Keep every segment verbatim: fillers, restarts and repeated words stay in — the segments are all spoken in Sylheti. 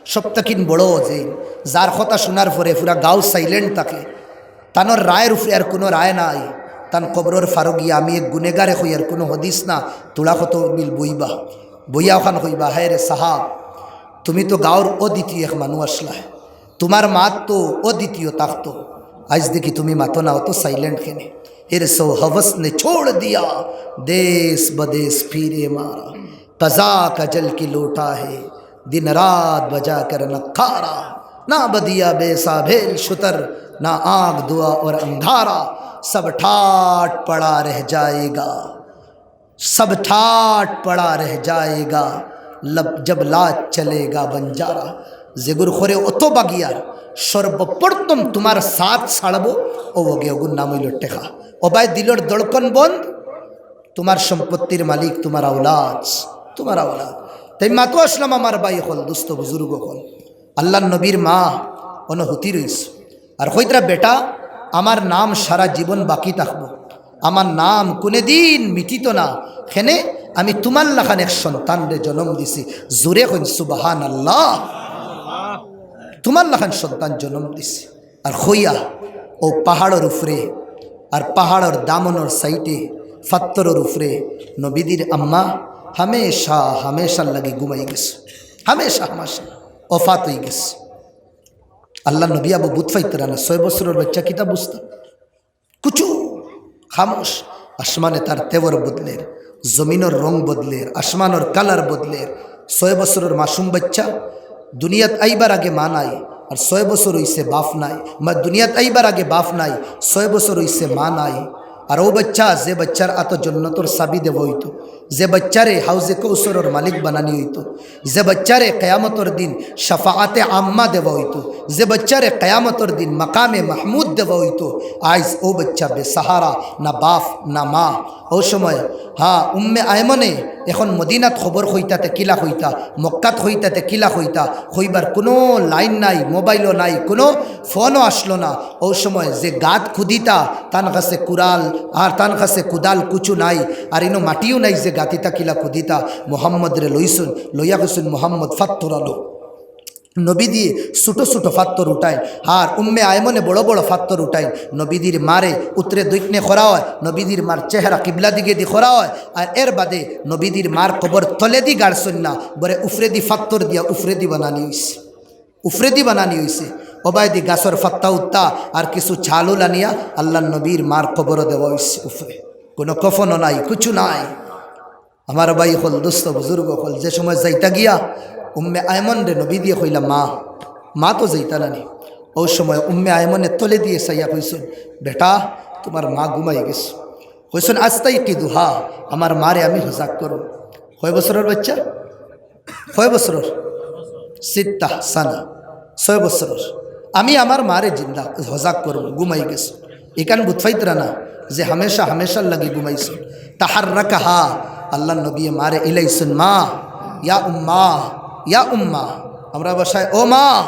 সব থাকিন বড় যে, যার কথা শুনার পরে পুরা গাঁও silent থাকে, তানর রায়ের উপরে আর কুনু রায় নাই। তান কবরর ফারো গিয়া আমি এক গুনেগারে কই আর কুনু হদিস না, তুড়া কত বিল বইবা, বইয়া অখান কইবা, "হায় রে সাহাব, তুমি তো গাঁওর অদ্বিতীয় এক মানু আছলায়, তুমার মাত তো অদ্বিতীয় থাকতো, আইজ দেখি তুমি মাতো না, অত silent কেনে?" "এর সো হবস নে ছোড় দিয়া, দেশ বদেশ ফিরে মারা, কাজা কা জল কি লোটা হে, দিন রাত বজা কর নক্কারা, না বদিয়া বেসা ভেল শুতর, না আগ ধুয়া অর অন্ধারা, সব ঠাট পড়া রহ যায়েগা, সব ঠাট পড়া রহ যায়েগা, লব জব লাজ চলেগা বনজারা।" যেগুর ঘরে অত বাগিয়ার, সর্বপ্রথম তুমার সাথ ছাড়বো, ও ওগে ওগুর নাম অইলো টেকা। ও ভাই, দিলর ধড়কন বন্ধ, তুমার সম্পত্তির মালিক তুমার আওলাদ, তুমার আওলাদ। তাই মাতো আছলাম আমার ভাই অকল, দোস্ত বুজুর্গ অকল, আল্লার নবীর মা অনো হুতি রইছে। আর কইতরা, "বেটা, আমার নাম সারা জীবন বাকি থাকবো, আমার নাম কুনেদিন মিটিতো না, কেনে আমি তুমার লাখান এক সন্তানরে জনম দিছি।" জুরে কইন সুবহানাল্লাহ। তুমার লাখান সন্তান জনম দিছি। আর কইয়া ও পাহাড়র উপরে, আর পাহাড়র দামনর সাইডে, ফাত্তরর উপরে নবীজির আম্মা হামেশা, হামেশার লাগি ঘুমাই গেছে, হামেশা, হামেশা অফাত অই গেছে। আল্লার নবী আবু বুত ফাইতরা না, ছয় বছরর বাইচ্চা কিতা বুঝতা? কুচু, খামোশ। আসমানে তার তেবর বদলের, জমিনর রং বদলের, আসমানর কালার বদলের। ছয় বছরর মাসুম বাইচ্চা, দুনিয়াত আইবার আগে মা নাই, আর ছয় বছর অইছে বাপ নাই। মা দুনিয়াত আইবার আগে বাপ নাই, ছয় বছর অইছে মা নাই। আর ও বাইচ্চা, যে বাইচ্চার আতো জন্নতর চাবি দেওয়া অইতো, যে বাইচ্চারে হাউজে কৌসরর মালিক বানানি অইতো, যে বাইচ্চারে কেয়ামতর দিন শাফাআতে আম্মা দেওয়া অইতো, যে বাইচ্চারে কেয়ামতর দিন মাকামে মাহমুদ দেওয়া অইতো, আইজ ও বাইচ্চা বেসাহারা, না বাপ না মা। ও সময়, হ্যাঁ, উম্মে আয়মনে এখন মদিনাত খবর কইতা তে কিলা কইতা, মক্কাত কইতা তে কিলা কইতা, কইবার কুনু লাইন নাই, মোবাইলও নাই, কুনু ফোনও আসলো না। ও সময় যে গাত খুদিতা, তান কাছে কুড়াল আর তান কাছে কুদাল কুচু নাই, আর ইনো মাটিও নাই যে গাতিতা কিলা খুদিতা। মোহাম্মদরে লইছইন, লইয়া কইছইন, "মোহাম্মদ, ফাত্তর আলো।" নবীজিয়ে ছোট ছোট ফাত্তর উঠাইন, আর উম্মে আয়মনে বড় বড় ফাত্তর উঠাইন। নবীজির মারে উতরে দৈকনে করা অয়, নবীজির মার চেহারা কিবলা দিকেদি করা অয়, আর এর বাদে নবীজির মার কবর তলেদি গাড়ছইন না, বরে উফরেদি ফাত্তর দিয়া উফরেদি বানানি অইছে, উফরেদি বানানি অইছে। ওবায়দি গাছর ফাত্তা উত্তা আর কিছু চালুল আনিয়া আল্লার নবীর মার কবরো দেওয়া অইছে উফরে। কুনু কফনও নাই, কুচু নাই। আমার ভাই অকল, দোস্ত বুজুর্গ অকল, যে সময় যাইতা গিয়া উম্মে আয়মনরে নবীজিয়ে কইলা, "মা, মা তো যাইতা নানি।" ও সময় উম্মে আয়মনে তলেদি চাইয়া কইছইন, "বেটা, তুমার মা ঘুমাই গেছে।" কইছইন, "আস্তাইকিদুহা, আমার মারে আমি হজাগ করমু।" কয় বছরর বাইচ্চা? কয় বছরর? সিত্তা সানা, ছয় বছরর। "আমি আমার মারে জিন্দা হজাগ করমু, ঘুমাই গেছে।" ইখান বুত ফাইতরা না যে হামেশা হামেশার লাগি ঘুমাইছে। তাহাররাকাহা, আল্লার নবীয়ে মারে ইলাইছইন, "মা, ইয়া উম্মা, ইয়া উম্মা।" আমরা ভাষায়, "ও মা।"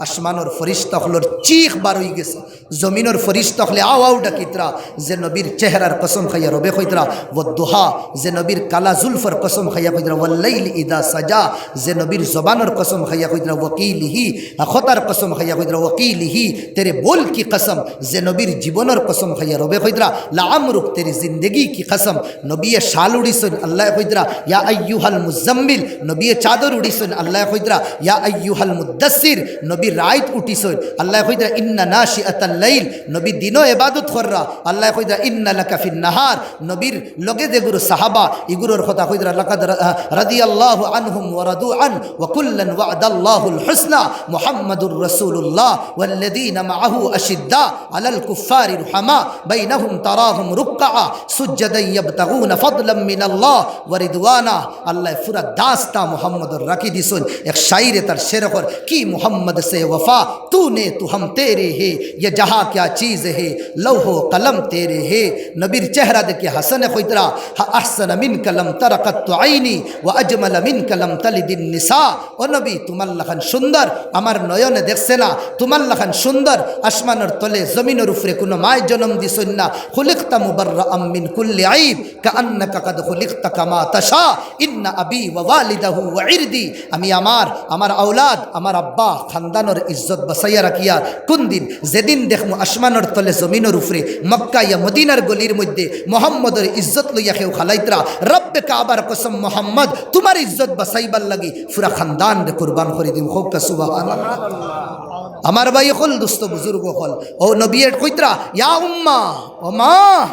আসমানর ফিরিস্তা অকলর চিখ বার অই গেছে, জমিনর ফিরিস্তা অকলে আও আও ডাকিতরা, যে নবীর চেহারার কসম খাইয়া রবে কইতরা, "ওয়াদ্দুহা", যে নবীর কালা জুলফর কসম খাইয়া কইতরা, "ওয়াল্লাইলি ইদা সাজা", যে নবীর জবানর কসম খাইয়া কইতরা, "ওয়াকিলিহি", আর কথার কসম খাইয়া কইতরা, "ওয়াকিলিহি, তেরে বোল কি কসম", যে নবীর জীবনর কসম খাইয়া রবে কইতরা, "লাআমরুক, তেরি জিন্দেগি কি কসম।" নবিয়ে শাল উড়িছইন, আল্লায় কইতরা, "ইয়া আইয়ুহাল মুজাম্মিল", নবিয়ে চাদর উড়িছইন, আল্লায় কইতরা, "ইয়া আইয়ুহাল মুদ্দাসসির", নবী রাইত উঠিছইন, আল্লায় কইতরা, "ইন্না নাশিআতাল লাইল", নবী দিনো ইবাদত কররা, আল্লায় কইতরা, "ইন্না লাকা ফিন নাহার", নবীর লগে যেগুরু সাহাবা, ইগুরুর কথা কইতরা, লাকাদ রা-, আহ, রাদিয়াল্লাহু আনহুম ওয়া রাদু আন, ওয়া কুল্লান ওয়াদাল্লাহুল হুসনা, মুহাম্মাদুর রাসূলুল্লাহ, ওয়াল্লাযীনা মাআহু আশিদ্দা আলাল কুফফারি রুহামা বাইনাহুম তারাহুম রুক্কাআ সুজ্জাদান ইয়াবতাগুনা ফাদলাম মিনাল্লাহ ওয়া রিদওয়ানা। আল্লায় পুরা দাস্তা মুহাম্মদর রাখি দিছইন। এক শাইরে তার শের কর, "কি মোহাম্মদ সে وفا، تو نے تو ہم تیرے ہے، یہ جہاں کیا چیز ہے، لوح و قلم تیرے ہے۔ নবীর চেহারা দেখি হাসানে কইতরা, "হা আহসানা মিনকা লাম তারা কাত্তু আইনি, ওয়া আজমালা মিনকা লাম তালিদিন নিসা।" ও নবী, তুমার লাখান সুন্দর আমার নয়নে দেখছে না, তুমার লাখান সুন্দর আসমানর তলে জমিনর উপরে কুনু মায় জনম দিছইন না। খুলিকতা মুবাররাআম মিন কুল্লি আইব, কাআন্নাকা কাদ খুলিকতা কামা তাশা, ইন্না আবি ওয়া ওয়ালিদাহু ওয়া ইরদি। আমি আমার, আমার আওলাদ, আমার আব্বা, খানদানর ইজ্জত বাচাইয়া রাখিয়ার। কুন দিন? যেদিন দেখমু আসমানর তলে জমিনর উপরে মক্কা ইয়া মদিনার গলির মধ্যে মোহাম্মদর ইজ্জত লইয়া কেউ খালাইতরা। রব্বে কাবার কসম মোহাম্মদ, তুমার ইজ্জত বাচাইবার লাগি পুরা খানদানরে কুরবান করি দিমু। কউক্কা সুবহানাল্লাহ। আমার ভাই অকল, দোস্ত বুজুর্গ অকল, ও নবীয়ে কইতরা, "ইয়া উম্মা, ও মা,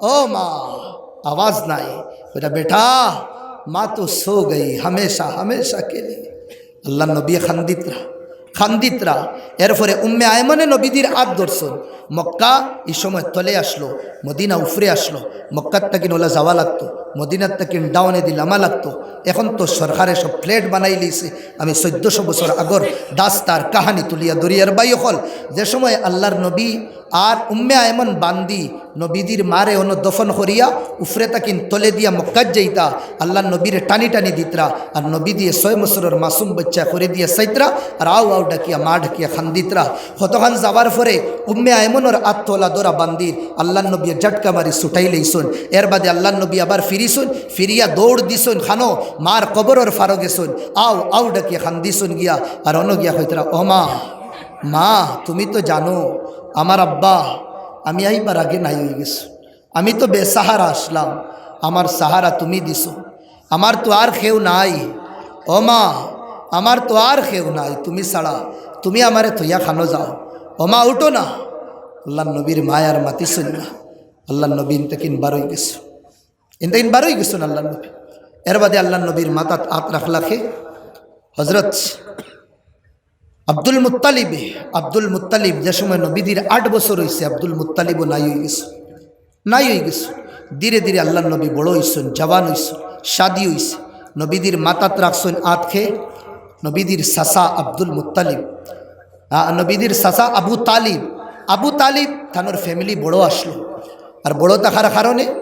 ও মা।" আওয়াজ নাই। কইরা, "বেটা, মা তো সো গই, হামেশা, হামেশা কে লিয়ে।" আল্লার নবীয়ে খান্দিতরা, খান্দিতরা। এরপরে উম্মে আয়মনে নবীজির আত ধরছইন। মক্কা ই সময় তলে আছলো, মদিনা উপরে আছলো। মক্কার থাকিন ওলা যাওয়া লাগতো, মদিনার থাকিন ডাউনেদি লামা লাগতো। এখন তো সরকারে সব ফ্ল্যাট বানাইলিছে। আমি চৈদ্দশো বছর আগর দাস্তার কাহানি তুলিয়া ধরি। আর ভাই অকল, যে সময় আল্লার নবী আর উম্মে আয়মন বান্দি নবীজির মারে অনো দফন করিয়া উপরে থাকিন তলে দিয়া মক্কাত যাইতা, আল্লার নবীরে টানি টানি দিতরা, আর নবীজিয়ে ছয় বছরর মাসুম বাইচ্চা করি দিয়া চাইতরা, আর আউ আউ ডাকিয়া, মা ডাকিয়া খান্দিতরা। কতখান যাওয়ার পরে উম্মে আয়মনর আত তলা ধরা বান্দির, আল্লার নবীয়ে ঝাটকা মারি ছুটাইলাইছইন। এর বাদে আল্লার নবী আবার ফিরিছইন, ফিরিয়া দৌড় দিছইন, খানো মার কবরর ফারো গেছইন, আউ আউ ডাকিয়া খান্দিছইন গিয়া, আর অনো গিয়া কইতরা, "ও মা, মা, তুমি তো জানো, আমার আব্বা, আমি আইবার আগে নাই অইগেছইন। আমি তো বেসাহারা আছলাম, আমার সাহারা তুমি দিছো। আমার তো আর কেউ নাই। ও মা, আমার তো আর কেউ নাই, তুমি ছাড়া। তুমি আমারে থইয়া খানো যাও। ও মা, উঠো না।" আল্লার নবীর মায় আর মাতিছইন না। আল্লার নবী ইন থাকিন বার অইগেছইন। ইন থাকিন বার অইগেছইন আল্লার নবী। এর বাদে আল্লার নবীর মাথাত আত রাখলা কে? হযরত আব্দুল মুত্তালিবে, আব্দুল মুত্তালিব যে সময় নবীজির আট বছর অইছে, আব্দুল মুত্তালিবও নাই অইগেছে, নাই অইগেছে। ধীরে ধীরে আল্লার নবী বড় অইছইন, জওয়ান অইছইন, শাদী অইছে। নবীজির মাথাত রাখছইন আত কে? নবীজির চাচা আব্দুল মুত্তালিব। আ, নবীজির চাচা আবু তালিব। আবু তালিব তানর ফ্যামিলি বড় আছলো। আর বড় থাকার কারণে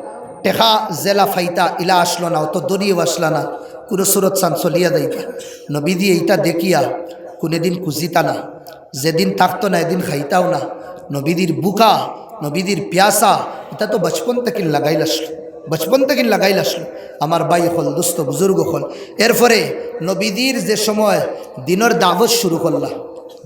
টেকা যেলা পাইতা ইলা আছলো না, অত ধনীও আছলা না, কুনু সুরত চান চলিয়া যাইতা। নবীজিয়ে ইতা দেখিয়া কুনুদিন খুজিতা না, যেদিন থাকতো না এদিন খাইতাও না। নবীজির ভুকা, নবীজির পিয়াসা, ইতা তো বচপন থাকিন লাগাইল আছলো, বচপন থাকিন লাগাইল আছলো। আমার ভাই অকল, দোস্ত বুজুর্গ অকল, এরপরে নবীজির যে সময় দিনর দাওয়াত শুরু করলা,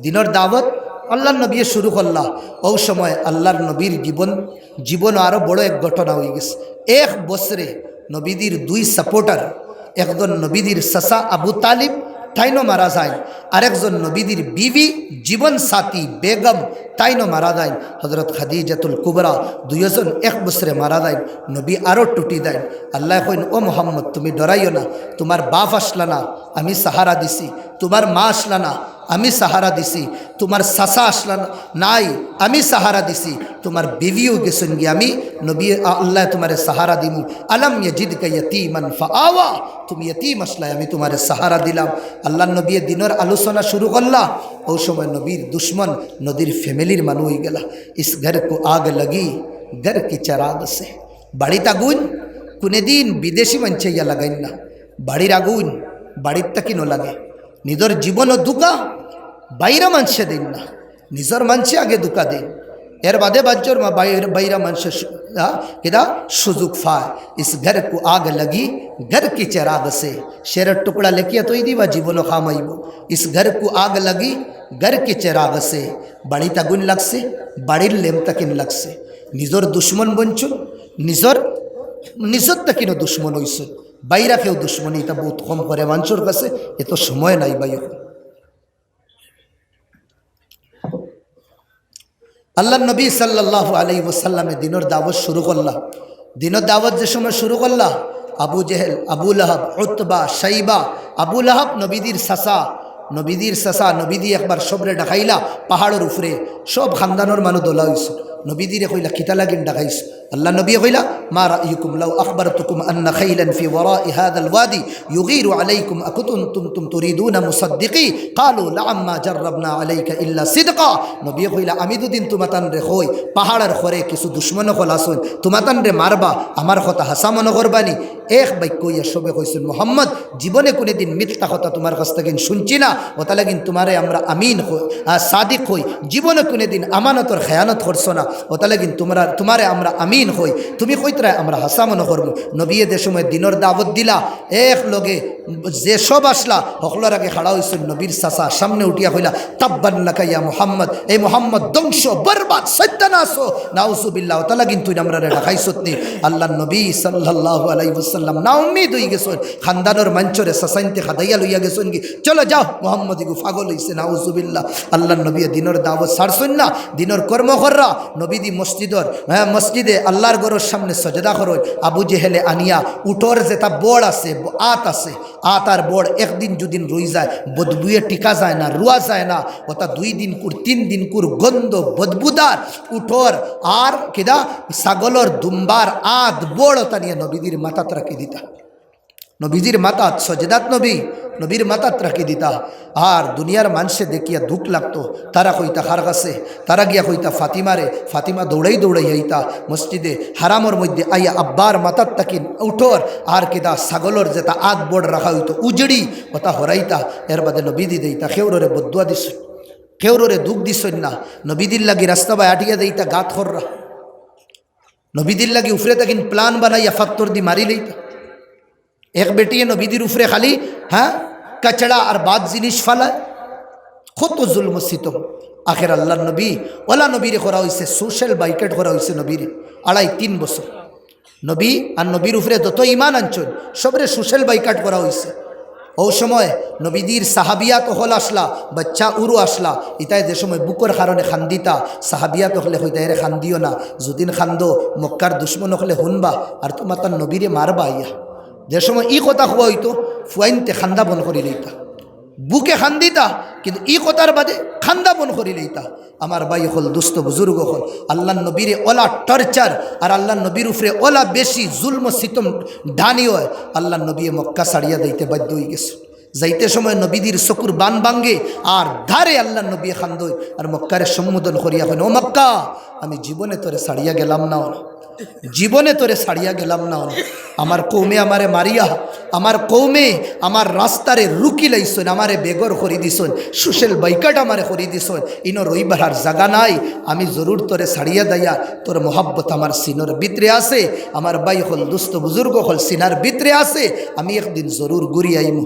দিনর দাওয়াত আল্লার নবীয়ে শুরু করলা, অউ সময় আল্লার নবীর জীবন, জীবনও আরো বড় এক ঘটনা অইগেছে। এক বছরে নবীজির দুই সাপোর্টার, একজন নবীজির চাচা আবু তালিব, তাইনও মারা যাইন, আরেকজন নবীজির বিবি, জীবন সাথী বেগম, তাইনও মারা যাইন। হযরত খাদিজাতুল কুবরা, দুইজন এক বছরে মারা যাইন, নবী আরো টুটি যাইন। আল্লায় কইন, "ও মোহাম্মদ, তুমি ডরাইও না, তুমার বাপ আছলা না, আমি সাহারা দিছি, তুমার মা আছলা না, আমি সাহারা দিছি, তুমার চাচা আছলা না, নাই, আমি সাহারা দিছি, তুমার বিবিও গেছইন গি, আমি নবী, আ-, আল্লায় তুমারে সাহারা দিমু।" আলাম ইয়াজিদকা ইয়াতীমান ফাআওয়া, তুমি ইয়াতীম আছলায়, আমি তুমারে সাহারা দিলাম। আল্লার নবীয়ে দিনর আলোচনা শুরু করলা, অউ সময় নবীর দুশমন, নবীর ফ্যামিলির মানুষ অইগেলা। ইস ঘর কো আগ লাগি, ঘর কি চিরাগ সে। বাড়িত আগুন কুনুদিন বিদেশি মানষে আইয়া লাগাইন না, বাড়ির আগুন বাড়িত থাকিনও লাগে। নিজর জীবনও ধুকা, বাইরা মানষে দেইন না, নিজর মানষে আগে ধুকা দেইন, এর বাদে বাজ্জর মা-, বাইর-, বাইরা মানষে সু-, আ, কিতা সুযোগ পায়। ইস ঘর কো আগ লাগি, ঘর কি চিরাগ সে। শেরর টুকরা লেখিয়া থই দিবা, জীবনও কাম আইবো। ইস ঘর কো আগ লাগি, ঘর কি চিরাগ সে। বাড়িত আগুন লাগছে, বাড়ির লেম থাকিন লাগছে। নিজর দুশমন বনছইন, নিজর, নিজর থাকিনও দুশমন অইছইন। বাইরা কেউ দুশমনি ইতা বউত কম করে মানষর কাছে, এত সময় নাই ভাই অকল। আল্লার নবী সাল্লাল্লাহু আলাইহি ওয়াসাল্লামে দিনর দাওয়াত শুরু করলা। দিনর দাওয়াত যে সময় শুরু করলা, আবু জেহেল, আবু লাহাব, উতবা, শাইবা, আবু লাহাব নবীজির চাচা, নবীজির চাচা, নবীজি একবার সবরে ডাকাইলা পাহাড়র উপরে, সব খানদানর মানুষ দলা অইছে। নবীজিরে কইলা, "কিতা লাগিন ডাকাইছো?" আল্লার নবীয়ে কইলা, "মা রাইয়ুকুম লাউ আখবারতুকুম আন্না খাইলান ফি ওয়ারাই হাযাল ওয়াদি ইউগীরু আলাইকুম আকুনতুম তুরিদুনা মুসাদ্দিকি? ক্বালু লা আম্মা জাররাবনা আলাইকা ইল্লা সিদকা।" নবীয়ে কইলা, "আমি যুদি তুমাতানরে কই, পাহাড়র খরে কিছু দুশমন অকল আছইন, তুমাতানরে মারবা, আমার কথা হাছা মনো করবানি?" এক বাক্য অইয়া সবে কইছইন, "মুহাম্মদ, জীবনে কুনুদিন মিথ্যা কথা তুমার কাছ থাকি শুনছি না, অতা লাগিন তুমারে আমরা আমিন কই, আ, সাদিক কই, জীবনে কুনুদিন আমানতর খেয়ানত করছো না, অতা লাগিন তুমারে আমরা আমিন কই, তুমি কইতরায় আমরা হাছা মনো করমু।" নবীয়ে যে সময় দিনর দাওয়াত দিলা, এক লগে যে সব আছলা, হকলর আগে খাড়া অইছইন নবীর চাচা, সামনে উঠিয়া কইলা, "তাব্বান লাকা ইয়া মুহাম্মদ, এ মুহাম্মদ ধ্বংস, বরবাদ, সত্যানাশ অ, নাউজুবিল্লাহ, অতা লাগিন তুই আমরারে ডাকাইছত নি?" আল্লার নবী সাল্লাল্লাহু আলাইহি ওয়াসাল্লাম নাউম্মিদ অইগেছইন, খান্দানর মানষরে চাচাইন্তে খাদাইয়া লইয়া গেছইন গি, "চলো যাও, মুহাম্মদ ইগু পাগল অইছে, নাউজুবিল্লাহ।" আল্লার নবীয়ে দিনর দাওয়াত ছাড়ছইন না, দিনর কর্ম কররা, নবীজি মসজিদর, হ্যাঁ, মসজিদে আল্লার ঘরর সামনে সজদা করইন, আবু জেহেলে আনিয়া উটর যেতা বড় আছে, ব-, আত আছে, আত আর বড় একদিন দুদিন রই যায়, বদবুয়ে টিকা যায় না, রুয়া যায় না, অতা দুই দিনকুর, তিন দিনকুর গন্ধ বদবুদার উটর আর কিতা ছাগলর দুম্বার আত বড় অতা নিয়া নবীজির মাথাত রাখি দিতা। নবীজির মাথাত, সজদাত নবী, নবীর মাথাত রাখি দিতা। আর দুনিয়ার মানষে দেখিয়া দুখ লাগতো, তারা কইতা কার কাছে, তারা গিয়া কইতা ফাতিমারে, ফাতিমা দৌড়াই দৌড়াই আইতা মসজিদে হারামর মধ্যে আইয়া আব্বার মাথাত থাকি উটর আর কিতা ছাগলর যেতা আত বড় রাখা অইতো উজড়ি অতা হরাইতা, এরবাদে নবীজি দেইতা, কেউররে বদদুয়া দিছইন, কেউররে দুখ দিছইন না, নবীজির লাগি রাস্তা বায় আটিয়া দেইতা গাত কররা, নবীজির লাগি উফরে থাকি plan বানাইয়া ফাত্তর দি মারি লইতা। এক বেটিয়ে নবীজির উফরে খালি, হ্যাঁ, কাচড়া আর বাদ জিনিস ফালায়। কত জুলম সিতম। আখের আল্লার নবী, অলা নবীরে করা অইছে, social boycott করা অইছে নবীরে, আড়াই তিন বছর। নবী আর নবীর উফরে যত ইমান আনছইন, সবরে social boycott করা অইছে। অউ সময় নবীজির সাহাবিয়াত অকল আছলা, বাইচ্চা উরু আছলা, ইতায় যে সময় বুকর কারণে কান্দিতা, সাহাবিয়াত অকলে কইতা, "এরে কান্দিও না, যুদিন কান্দো, মক্কার দুশমন অকলে হুনবা, আর তুমাতান নবীরে মারবা আইয়া।" যে সময় ই কথা কওয়া অইতো, ফুয়াইন্তে কান্দা বন্ধ করি লইতা। বুকে কান্দিতা, কিন্তু ই কথার বাদে কান্দা বন্ধ করি লইতা। আমার ভাই অকল, দুস্ত বুজুর্গ অকল, আল্লার নবীরে অলা torture আর আল্লার নবীর উফরে অলা বেশি জুলম সিতম ঢানি অয়, আল্লার নবীয়ে মক্কা ছাড়িয়া যাইতে বাধ্য অইগেছে। যাইতে সময় নবীজির চকুর বান ভাঙ্গে আর ধারে আল্লার নবীয়ে কান্দইন আর মক্কারে সম্বোধন করিয়া কইন, "ও মক্কা, আমি জীবনে তোরে ছাড়িয়া গেলাম না অনো, জীবনে তোরে ছাড়িয়া গেলাম না অনো। আমার কওমে আমারে মারিয়া, আমার কওমে আমার রাস্তারে রুকি লাইছইন, আমারে বেঘর করি দিছইন, social boycott আমারে করি দিছইন, ইনো রইবার আর জাগা নাই। আমি জরুর তোরে ছাড়িয়া যাইয়ার, তোর মহব্বত আমার সিনর ভিতরে আছে, আমার ভাই অকল, দুস্ত বুজুর্গ অকল, সিনার ভিতরে আছে, আমি একদিন জরুর ঘুরি আইমু।"